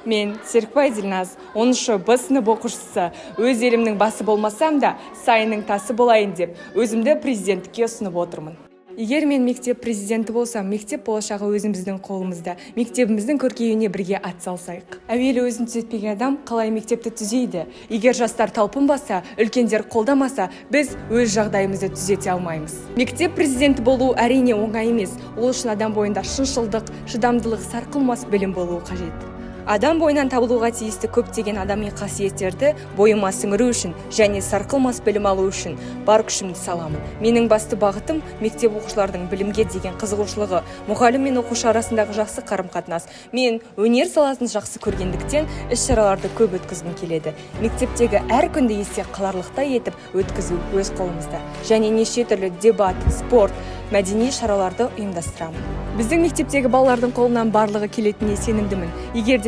Мен Серікбай Ділназ, 10 Б сынып оқушысы. Өз елімнің басы болмасам да, сайының тасы болайын деп, өзімді президенттікке ұсынып отырмын. Егер мен мектеп президенті болсам, мектеп болашағы өзіміздің қолымызда. Мектебіміздің көркеюіне бірге атсалысайық. Әуелі өзін түзетпеген адам қалай мектепті түзейді? Егер жастар талпынбаса, үлкендер қолдамаса, біз өз жағдайымызды түзете алмаймыз. Мектеп президенті болу, әрине, оңай емес. Ол үшін адам бойында шыншылдық, шыдамдылық, сарқылмас білім болуы қажет. Адам бойынан табылуға тиісті көптеген адами қасиеттерді бойыма сіңіру үшін және сарқылмас білім алу үшін бар күшімді саламын. Менің басты бағытым – мектеп оқушылардың білімге деген қызығушылығы, мұғалім мен оқушы арасындағы жақсы қарым-қатынас. Мен өнер саласын жақсы көргендіктен, іс-шараларды көп өткізгім келеді. Мектептегі әр күнді есте қаларлықтай етіп өткізу өз қолымызда. Және неше түрлі дебат, спорт, мәдени шараларды ұйымдастырамын. Біздің мектептегі балалардың қолынан барлығы келетініне сенімдімін. Егер де